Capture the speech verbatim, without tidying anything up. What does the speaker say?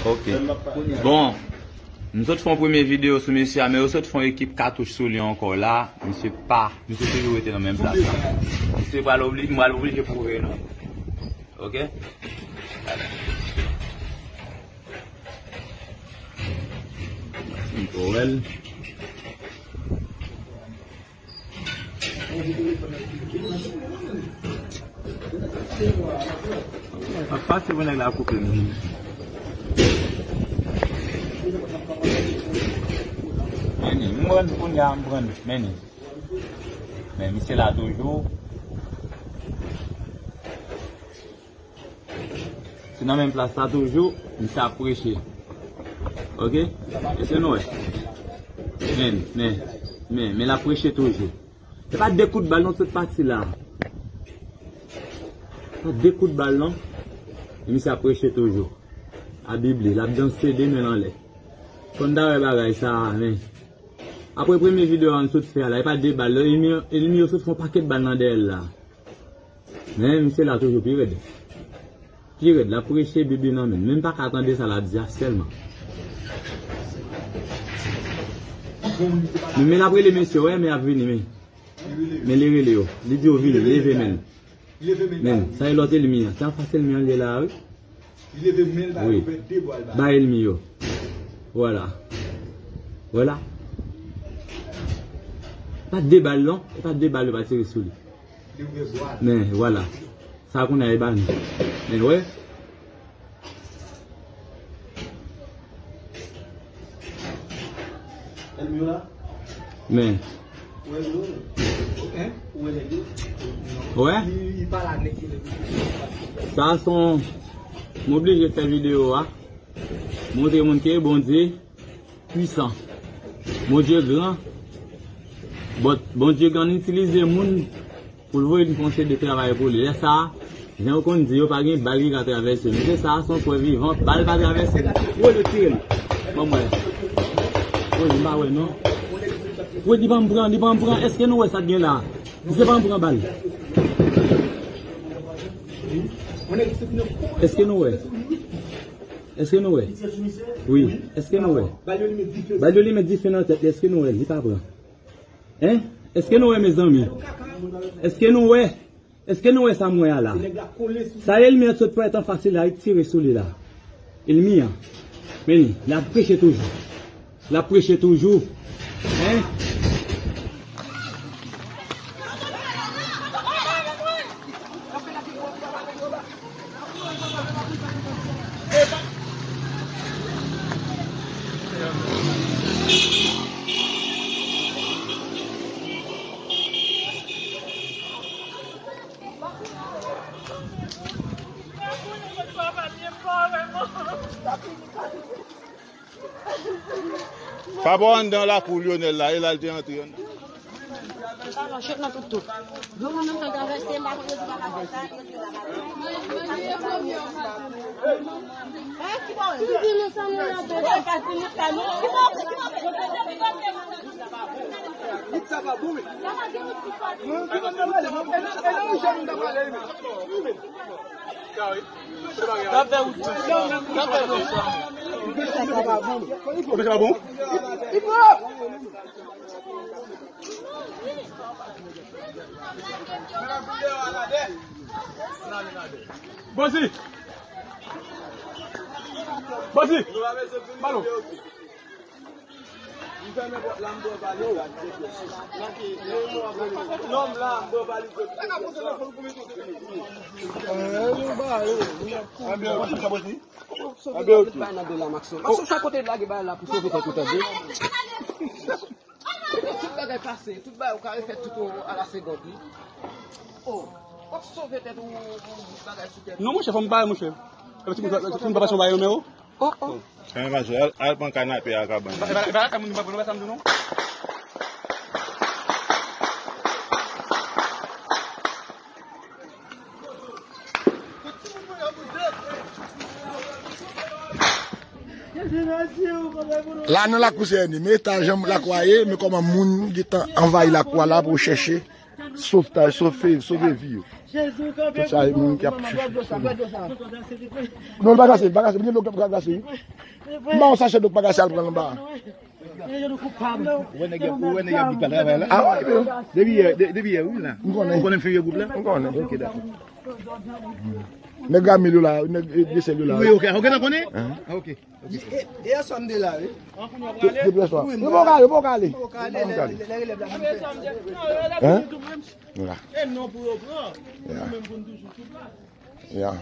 Ok. Bon, m sot fè yon premye videyo sou mesye a, men yo sot fè yon ekip katouch sou li ankò la. Misye pa, misye toujou rete nan menm plas la. Misye pral obli-, m pral oblije pwouve nou. Ok? Mikowèl. Ap pase pou nèg la koupe m. Men ni, m pran kounye a, m pran, men ni. Men misye la toujou. Se nan menm plas la toujou, misye ap preche. Ok? Èske nou wè? Men, men, men, men l ap preche toujou. Se pa de kout bal non, sot pati la. Pa de kout bal non. E misye ap preche toujou. A Bib li, l ap danse de men l anlè. Fò n ta wè bagay sa a, men. Apre premye videyo a n sot fè a la, e pa de bal, ènmi, ènmi yo sot fè yon pakèt bal nan dèyè l la. Men misye la toujou pi rèd. Pi rèd, l ap preche Bib li nan men l. Men m pa ka tande sa l ap di a sèlman. Men, men l ap rele mesye, wè, men y ap vini, men. Men li rele yo. Li di yo vini, leve men l. Men, sa e lòt ènmi an. Se anfas ènmi an li ye la, wi. Li leve men l, ba yo fè de bal ba. Ba ènmi yo. Vwala. Vwala. Pa de bal, non. E pa de bal yo pa tire sou li. Li ouvè bwa l. Men, vwala. Sa kounye a e ba nou. Men, wè. Ènmi yo la. Men. Ou wè yo? Hein? Ou wè nèg yo? Wè? Li, li pa la nèg yo. Sa se yon, m oblije fè videyo a. Montre moun ke Bondye pwisan. Bondye gran. Bon, Bondye gen itilize moun pou l voye n fè yon seri de travay pou li. Lè sa a, jan yo konn di, yo pa gen bal ki ka travèse. Mesye sa a se yon prèv vivan, bal pa travèse. Woy, yo tire l. Ban m wè. Woy, m pa wè non. Woy, li pa m pran, li pa m pran. Èske nou wè sa k gen la? Misye pa m pran bal. Èske nou wè? Èske nou wè? Wi. Èske nou wè? Bal yo li met dife nan tèt li. Èske nou wè? Li pa pran. Hein? Èske nou wè, mezanmi? Èske nou wè? Èske nou wè sa m wè a la? Sa ènmi an sot fè anfas li la, li tire sou li la. Ènmi an. Men, l ap preche toujou. L ap preche toujou. Hein? Pa bò anndan lakou Lyonèl la, e la l te antre anndan. Yo menm nan tout tout. Yo menm nan travèse, m pa konn yo di pa ka fè sa. Tout sa pa bon, wi. Sa fè wout tou. Sa fè wout. Sa pa bon. Bozi! Bozi! Balon! Anbyan, anbyan, anbyan. Tout bagay nan do la, Maxon. Maxon, sa kote lage bagay la pou sove tèt ou, tande? Tout bagay pase, tout bagay ou ka refè tout o, a la segond, wi. Oh, w ap sove tèt ou, ou, ou bagay sou tèt ou. Non, monchè, fò m bare, monchè. Ti moun pa pase yon bagay nan men ou. Oh, oh. Fè yon vazo, al, al pran kanape a kabann. Ba, ba, ba, sa moun pa pran, sa m di non. La nan lakou se ni, men eta jan lakou a ye, men kòman moun gentan anvayi lakou a la pou chèche sovtaj, sove, sove vi yo. Tout sa e moun ki ap chèche. Non, li pa kase, li pa kase. Li gen dlo k ap kase, wi. M ba w sachè dlo k pa kase, al pran l anba. Ou wè nèg y ap, ou wè nèg y ap travay la? Ah, wi, men. Depi yè, de- depi yè, wi, la. M konnen. Ou konnen m fè vye gwoup la? M konnen. Ok, dakò. Nèg Ramil yo la, nèg, eh, Dyesèl yo la. Wi, ok. Ok, nan konnen? Hein? Ah, ok. Ok. E, e, e, Aswam de la, wi. Depi aswè. Wi, yo pa ka ale, yo pa ka ale. Yo pa ka ale, lè, lè, lè, lè, lè, lè. Hein? Voilà. E non pou yo pran. Yeah. Ou menm pou n toujou sou plas. Yeah.